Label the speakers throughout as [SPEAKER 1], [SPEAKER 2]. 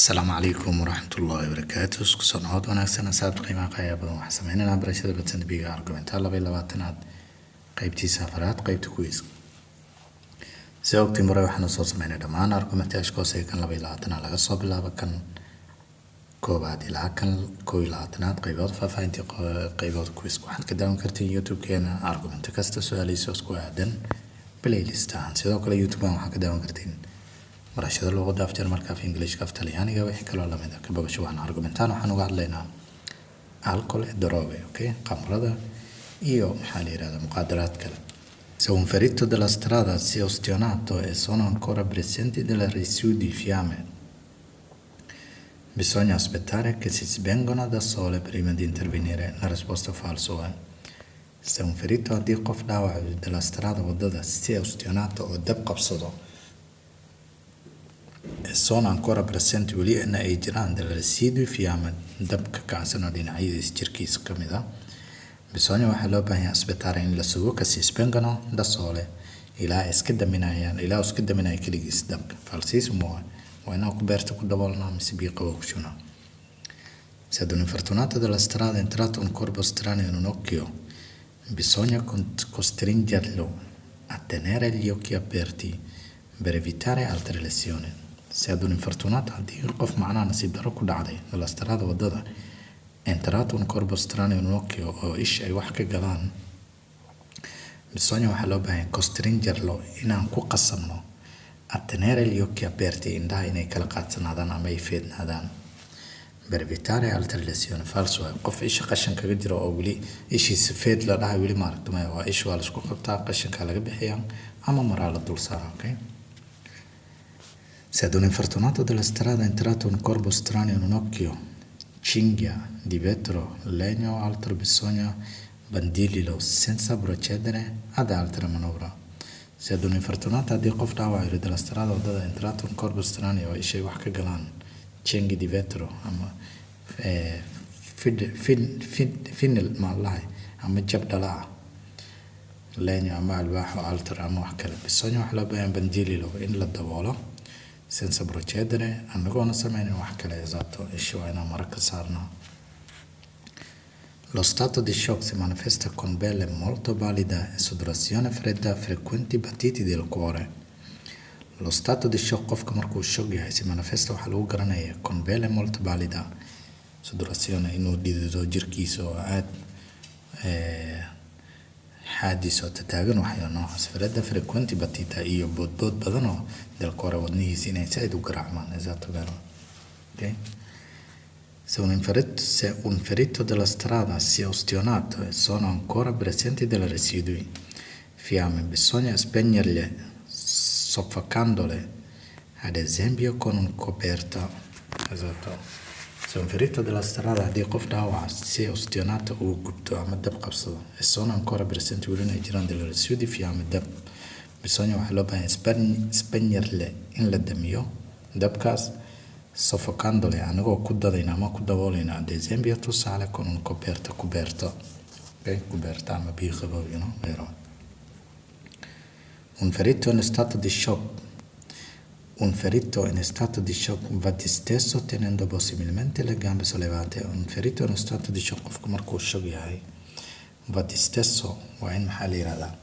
[SPEAKER 1] Asalaamu calaykum waraxmatullaahi wabarakaatu. Isku soo noqod wanaagsan, asxaabta qiimaha qaayaha badan. Waxaan sameynaynaa barashada Patente B-ga argomento 22aad, qeybtiisa afaraad, qeybta quiz. Sida ogtiin, hore waxaanu soo sameynay dhammaan argumentayaasha hoose, kan 22aad laga soo bilaabo, kan koowaad ilaa kan 21aad, qaybood faahfaahintii, qaybood quiz. Waxaad ka daawan kartiin YouTube-keena argumento kasta su-aalihiisa isku aadan playlist ahaan. Sidoo kale YouTube waxaad ka daawan kartiin barashada luqadda af Jarmalka, af Ingiliishka, af Talyaaniga, wixii kaloo lamid ah. Ka bogasho waxaan argumentaan waxaan uga hadlaynaa alcol e droga, okay, khamrada iyo maxaa la yihahdaa muqaadaraad kale. Se un ferito della strada si è ustionato e sono ancora presenti delle residui fiamme, bisogna aspettare che si spengano da sole prima di intervenire. La risposta falso è se un ferito, haddii qof dhaawac, della strada, wadada, si è ustionato, oo dab qabsado, sono ancora presenti, weli na ay jiraan, delle residui fiamme, dab ka kacsan oo dhinacyadiisa jirkiisa ka mid ah, bisogna, waxaa loo baahan yahay, aspettare, in la sugo, che si spengano da sole, ilaa ay iska daminayaan, ilaa uu iska daminayo keligiis dabka. Falsissimo waa inaan ku beerta ku daboolnaa mise biyo qabow ku shubnaa. Se ad un infortunato della strada è entrato un corpo estraneo in un occhio, bisogna costringerlo a tenere gli occhi aperti per evitare altre lesioni. Se ad un infortunato, haddii qof macnaha nasiib darro ku dhacday, della strada, waddada, entrato un corpo estraneo in un occhio, oo isha ay wax ka galaan, bisogna, waxaa loo baahan yahay, costringerlo, inaan ku qasabno, a tenere gli occhi aperti, indhaha inay kala qaadsanaadaan ama ay feednaadaan, per evitare altre lesioni. Falso. Qof isha qashin kaga jiro oo weli ishiisa feed la dhahay weli maaragta maya. Waa isha waa la isku qabtaa, qashinkaa laga bixiyaa ama maraa la dul saaraa, okay. Se ad un infortunato della strada è entrato un corpo estraneo in un occhio, cinghia di vetro, legno o altro, bisogna bandirlo senza procedere ad altre manovre. Se ad un infortunato, haddii qof dhaawac yiri, della strada, waddada, entrato un corpo estraneo, oo ishay wax ka galaan, cinghie di vetro ama finil maalahay ama jab dhala ah, legno ama alwaax o altro, ama wax kale, bisogna, wax loo baahan, bandirlo, in la daboolo, senza procedere, anagoona sameynin wax kale. Esatto, isha waa inaan maro ka saarnaa. Lo stato di shock si manifesta con pelle molto pallida e sudorazione fredda, frequenti battiti del cuore. Lo stato di shock, qofka markuu shock yahay, si manifesta, waxaa lagu garanayaa, con pelle molto pallida, sudorazione, inuu dhidido jirkiisa oo aad xaadiis oo tataagan, waxyaa noocaas, fredda, frequenti battiti, iyo boodbood badan oo del cuore, wadnihiisa inay saaid u garaacmaan. Esatto, vero, okay. Se un ferito della strada si è ustionato e sono ancora presenti delle residui fiamme, bisogna spegnerle soffocandole, ad esempio con un coperta. Esatto. Se un ferito della strada, haddii qof dhaawaca, si ustionato, uu gubto ama dab qabsado, e sono ancora presenti, welina ay jiraan, delle residui fiamme, dab, bisogna, waxaa loo baahan, spegnerle, in la damiyo dabkaas, soffocandole, anagoo ku dadayna ama ku daboolayna, ad esempio, tusaale, con un coperta, coperta, okay, coperta ama biyo qabow, vero. Un ferito in stato di shock, un ferito in stato di shock va disteso tenendo possibilmente le gambe sollevate. Un ferito in stato di shock, qofku markuu shock yahay, va disteso, waa in maxaa la yihahdaa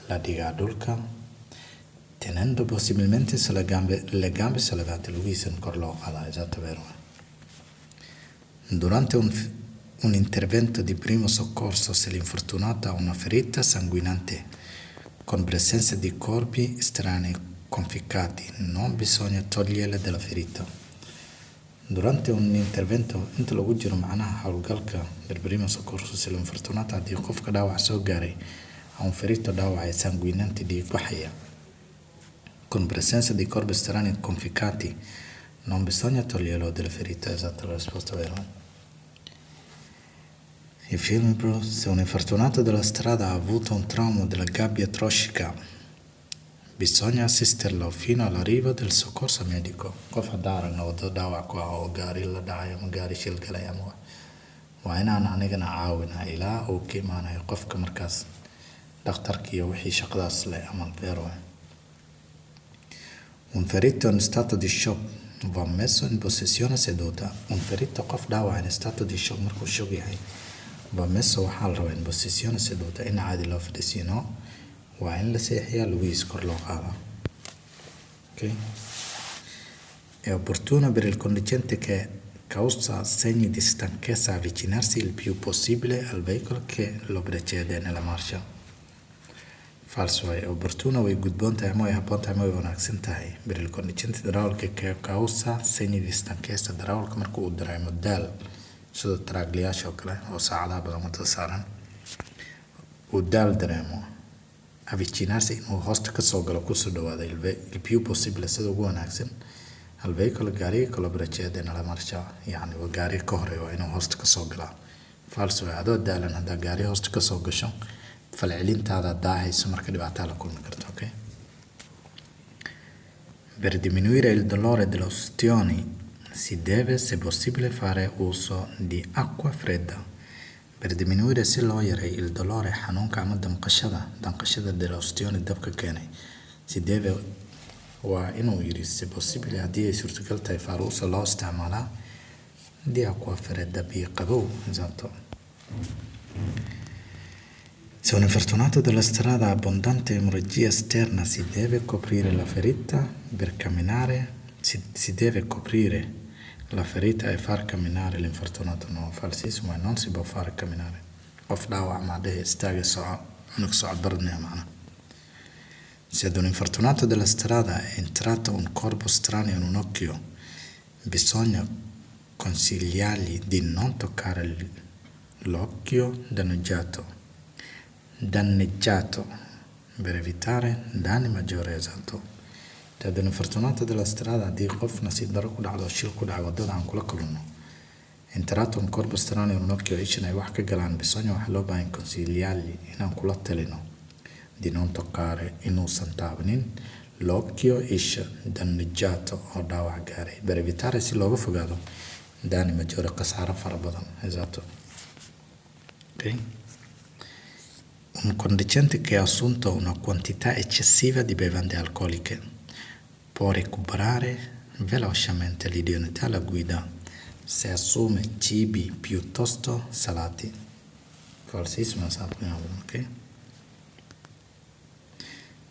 [SPEAKER 1] la dhigaa dhulka, tenendo possibilmente sulle gambe, le gambe sollevate, lugihiisana kor loo qaadaa. Esatto, vero. Durante un intervento di primo soccorso, se l'infortunato ha una ferita sanguinante con presenza di corpi estranei conficcati, non bisogna toglierle dalla ferita. Durante un intervento, inta lagu jiro macnaha howlgalka, del primo soccorso, se l'infortunato, haddii qofka dhaawac soo gaaray, ha un ferito, dhaawac, sanguinante, dhiig baxaya, con presenza di corpi estranei conficcati, non bisogna toglierlo dalla ferita. Esatto, la risposta vera. Il film, bro, se un infortunato della strada ha avuto un trauma della gabbia toracica, bisogna assisterlo fino all'arrivo del soccorso medico. Qof haddaan aragno waddo dhaawac ku ah oo gaari la dhacay ama gaari shil galay ama waa inaan anigana caawinaa ilaa uu ka imaanayo qofka markaas dhakhtarka iyo wixii shaqadaas leh ama vero. Un ferito in stato di shock Va messo in posizione seduta. Un ferito, qof dhaawac, in stato di shock, markuu shock yahay, va messo, waxaa la rabaa, in posizione seduta, in caadi loo fadhiisiino, waa in la seexiyaa, lugihiisa kor loo qaadaa. Okay. È opportuno per il conducente che causa segni di stanchezza avvicinarsi il più possibile al veicolo che lo precede nella marcia. Falso. È opportuno, way gudboon tahay ama way habboon tahay ama way wanaagsan tahay, per il conducente, darawalka, che causa segni di stanchezza, darawalka marka uu dareemo daal, sida taraaglayaasha oo kale oo saacadaha badan wadada saaran, uu daal dareemo, avvicinarsi, inuu hoosta kasoo galo, kusoo dhawaado, il più possibile, sida ugu wanaagsan, al veicolo, gaariga, che lo precede nella marcia, yacni waa gaariga ka horeeya, waa inuu hoosta kasoo galaa. Falso. Adoo daalan haddaa gaari hoosta kasoo gasho, falcelintaada daahayso, marka dhibaataa la kulmi karto. Okay. Per diminuire il dolore delle ustioni si deve, se possibile, fare uso di acqua fredda. Per diminuire, si loo yareeyo, il dolore, xanuunka ama damqashada, delle ustioni, dabka keenay, si deve, waa inuu yiri, se possibile, haddii ay suurtagal tahay, fare uso, loo isticmaalaa, di acqua fredda, biyo qabow. Esatto. Se un infortunato della strada ha abbondante emorragia esterna, si deve coprire la ferita per camminare, si deve coprire la ferita e far camminare l'infortunato. No, falsissimo, non si può fare camminare. Qof dhaawac maa dhehe istaaga, soco, cunug socod baradnaya macna. Se ad un infortunato della strada è entrato un corpo estraneo in un occhio, bisogna consigliargli di non toccare l'occhio danneggiato per evitare danni maggiori. Esatto. Ad un infortunato della strada, haddii qof nasiib darro ku dhacdo, shil ku dhaca waddada aan kula kulano, entrato un corpo estraneo in un occhio, ishan ay wax ka galaan, bisogna, waxaa loo baahan, consigliargli, inaan kula talino, di non toccare, inuusan taabanin, l'occhio, isha, danneggiato, oo dhaawac gaaray, per evitare, si looga fogaado, danni maggiori, khasaaro fara badan. Esatto. Okay. Un conducente che ha assunto una quantità eccessiva di bevande alcoliche può recuperare velocemente l'idoneità alla guida se assume cibi piuttosto salati. Falsissimo, esatto, ok?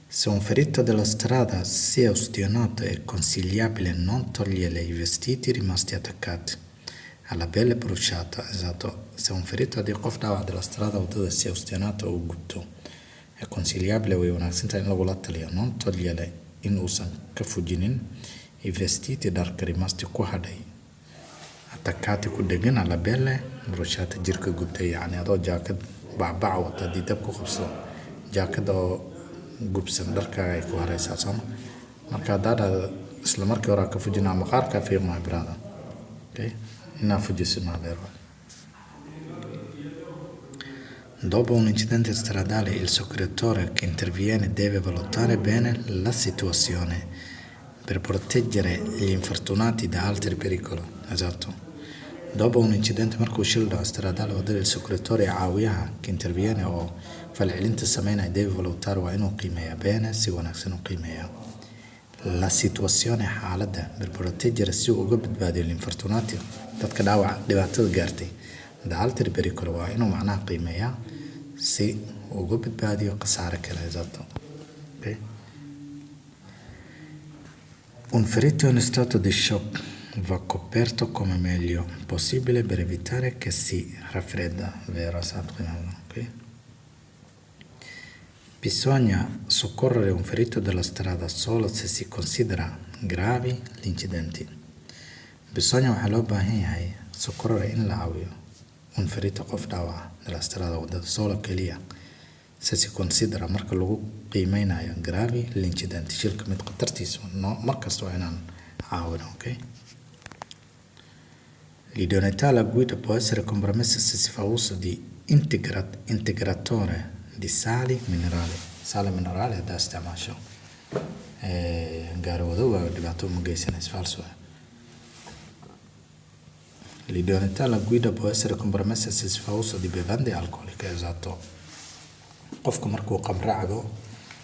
[SPEAKER 1] Se un ferito della strada si è ustionato, è consigliabile non togliergli i vestiti rimasti attaccati alla pelle bruciata. Esatto. Se un ferito, haddii qof dhaawac, della strada, waddada, si è ustionato, uu gubto, è consigliabile, way wanaagsan tahay in lagula taliyo, non togliere, in uusan ka fujinin, i vestiti, dharka, rimasti, ku hadhay, attaccati, ku dhegan, alla pelle bruciata, jirka gubtay. Yacni adoo jaakad bacbac wata haddii dab ku qabsado, jaakada oo gubsan dharkaaga ay ku haraysaa, sooma? Marka haddaa dhahdo isla markii hore ka fujinaa, maqaarkaa fiiqmaya, brother. Okay, inaa fujisid maadeer. Dopo un incidente stradale, il soccorritore che interviene deve valutare bene la situazione per proteggere gli infortunati da altri pericoli. Esatto. Dopo un incidente, markuu shil dhaco, stradale, waddada, il soccorritore, caawiyaha, che interviene, oo falcelinta sameynaya, deve valutare, waa inuu qiimeeyaa, bene, si wanaagsan u qiimeeyaa, la situazione, xaaladda, per proteggere, si uu uga badbaadiyo, gli infortunati, dadka dhaawaca dhibaatada gaartay, da altri pericoli, waa inuu macnaha qiimeeyaa si uu uga badbaadiyo khasaare kale. Esatto. Okay. Un ferito in stato di shock va coperto come meglio possibile per evitare che si raffredda. Vero, esatto. Okay. Bisogna soccorrere un ferito della strada solo se si considera gravi gli incidenti. Bisogna, waxaa loo baahan yahay, soccorrere, in la caawiyo, un ferito, qof dhaawaca, della strada, waddada, solo, keliya, se si considera, marka lagu qiimeynayo, gravi gli incidenti, shilka mid khatartiisa. No, markasta waa inaan caawino. Okay. L'idoneità alla guida può essere compromessa se si fa uso di integratore di sali minerali. Sali minerali haddaa isticmaasho, gaari wadowgaaga dhibaato uma geysanayso. Falso. L'idoneità alla guida può essere compromessa se si fa uso di bevande alcoliche. Esatto. Qofku markuu khamro cabo,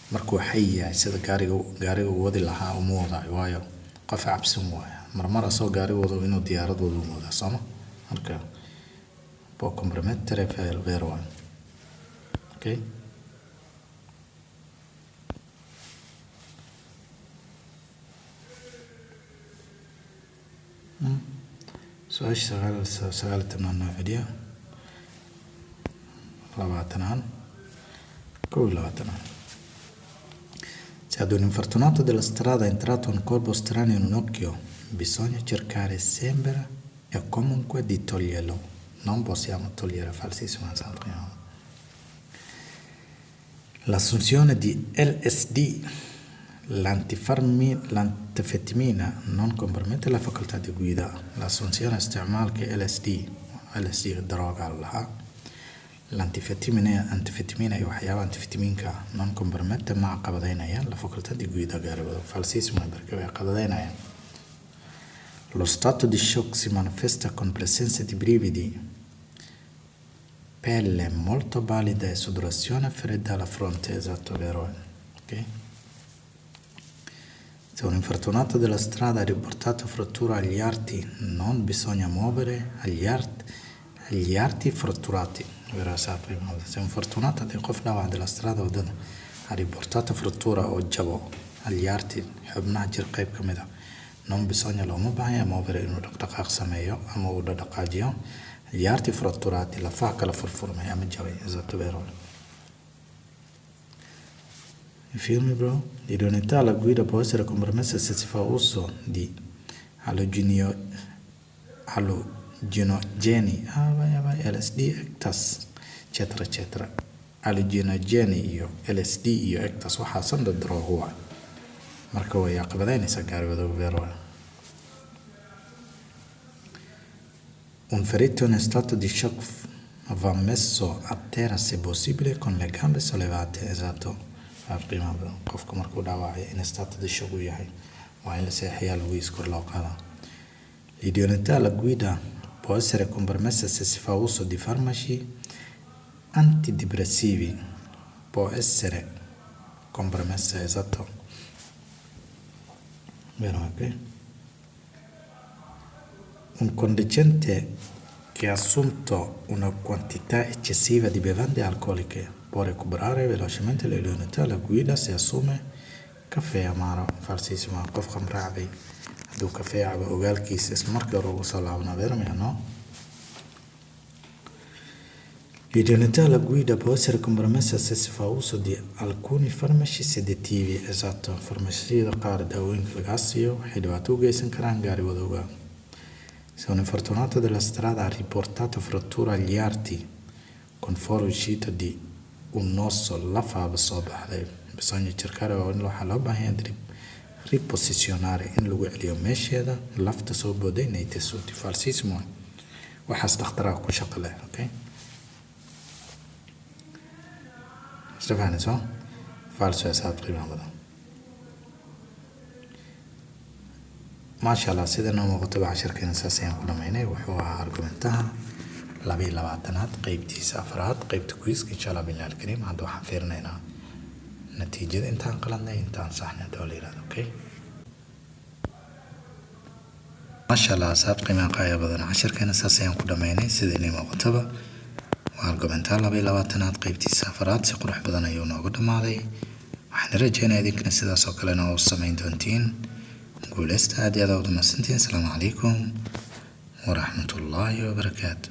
[SPEAKER 1] markuu xay yahay, sida gaariga uu wadi lahaa uma wadaayo, waayo qof cabsan waayo. Marmar asoo gaari wado inuu diyaarad wado u moodaa, sooma? Marka può compromettere, vero, okay. Su-aasha 19aad noo celiya, 20aad, 21aad. Se ad un infortunato della strada è entrato un corpo estraneo in un occhio, bisogna cercare sempre e comunque di toglierlo. Non possiamo togliere, falsissimo. L'assunzione di LSD, l'anfetamina, non compromette la facoltà di guida. L'assunzione, isticmaalka LSD, LSD darooga lahaa, l'anfetamina, anfetamina iyo waxyaabaha anfetaminka, non compromette, ma caqabadaynayaan, la facoltà di guida, gaariwado. Falsissimo, barka way caqabadaynayaan. Lo stato di shock si manifesta con presenza di brividi, pelle molto pallida e sudorazione fredda alla fronte. Esatto, vero. Ok? Se un infortunato della strada ha riportato frattura agli arti, non bisogna muovere agli arti fratturati. Vero, esatto. Se un fortunato di qof dhaawac della strada wadada ha riportato frattura oo jabo agli arti, xubnaha jir qayb ka mid ah, non bisogna, looma baahanya, muovere, inuu dhaqdhaqaaq sameeyo ama uu dhaqdhaqaajiyo, gli arti fratturati, lafaha kala furfurmay ama jabay. Esatto, vero. You feel me, bro? L'idoneità alla guida può essere compromessa se si fa uso di allucinogeni, ah, vai, vai, LSD, ectas, eccetera, eccetera. Allucinogeni iyo LSD iyo ectas waxaasan dad droogo waay. Marka way caqabadaynaysaa gaariwadooga, vero. Un ferito in stato di shock va messo a terra, se possibile con le gambe sollevate. Esatto. Waa qiimaha badan. Qofka markuu dhaawacayo in stato di shock uu yahay, waa in la seexiyaa, lugihiisa kor loo qaadaa. L'idoneità alla guida può essere compromessa se si fa uso di farmaci antidepressivi. Può essere compromessa, esatto. Vero, ok? Un conducente che ha assunto una quantità eccessiva di bevande alcoliche può recuperare velocemente l'idoneità alla guida se assume caffè amaro. Falsissimo. Qof khamro cabay hadduu kafee cabo, ogaalkiisa isla markii hore ugu soo laabnaa, vero miya? No. L'idoneità alla guida può essere compromessa se si fa uso di alcuni farmaci sedativi. Esatto, farmasiyada qaar daawooyinka lagaa siiyo waxay dhibaato u geysan karaan gaariwadowga. Se un infortunato della strada ha riportato frattura agli arti con fuoriuscita di un osso, lafaaba soo baxday, bisogna cercare, waxaa loo baahan yahay, riposizionare, in lagu celiyo meesheeda lafta soo booday, nei tessuti. Falsissimo. Waxaas dhakhtaraa ku shaqo leh, okay? Isla fahanayso? Falso, asxaab qiimaha badan. Maasha Allah, sida noo muuqataba casharkeena saas ayaan ku dhamaynay. Wuxuu ahaa argumentaha 22aad, qeybtiisa afraad, qeybta quiz-ka, insha Allah billahi alkariim. Hadda waxaan fiirinaynaa natiijada, intaan qaladnay, intaan saxnay, hadda la yihahdo, okay. Maasha Allah, asxaab qiimaha qaaya badan, casharkeena saas ayaan ku dhamaynay. Sida inay muuqataba waa argumentaha 22aad, qeybtiisa afraad. Si qurux badan ayuu noogu dhamaaday. Waxaan rajeynaya idinkana sidaas oo kalena u samayn doontiin. Guuleysta, aad iyo aad uad mahadsantihiin. Asalaamu calaykum waraxmatullaahi wabarakaatu.